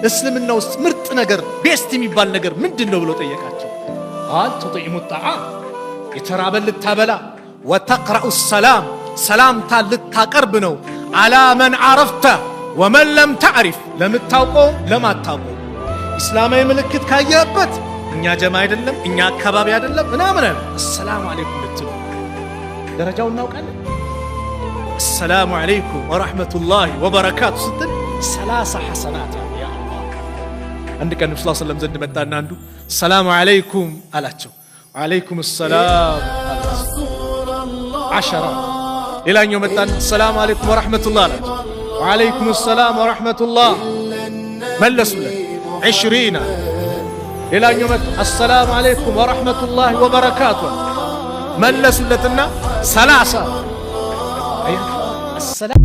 እስልምና ውስጥ ምርጥ ነገር፣ best የሚባል ነገር ምንድን ነው ብሎ ጠየቃቸው። قال تطعم الطعام፣ የተራበን ልታበላ፣ وتقرأ السلام፣ ሰላምታ ልታቀርብ ነው። على من عرفت ومن لم تعرف፣ ለምታውቀው ለማታውቀው። ኢስላማዊ ምልክት ካየህበት እኛ ጀማ አይደለም፣ እኛ አካባቢ አይደለም ምናምን፣ አሰላሙ አለይኩም ልትሉ ደረጃው እናውቃለን። አሰላሙ አለይኩም ወረሕመቱላሂ ወበረካቱ ስትል 30 ሐሰናት። ያ አላህ። አንድ ቀን ነብዩ ሰለም ዘንድ መጣና አንዱ ሰላሙ አለይኩም አላቸው። ወአለይኩም ሰላም አላቸው። 10። ሌላኛው መጣና ሰላሙ አለይኩም ወረሕመቱላህ አላቸው። ወአለይኩም ሰላም ወረሕመቱላህ መለሱለት። 20። ሌላኛው መጣ፣ አሰላሙ አለይኩም ወረሕመቱላህ ወበረካቱ መለሱለትና 30። አሰላም።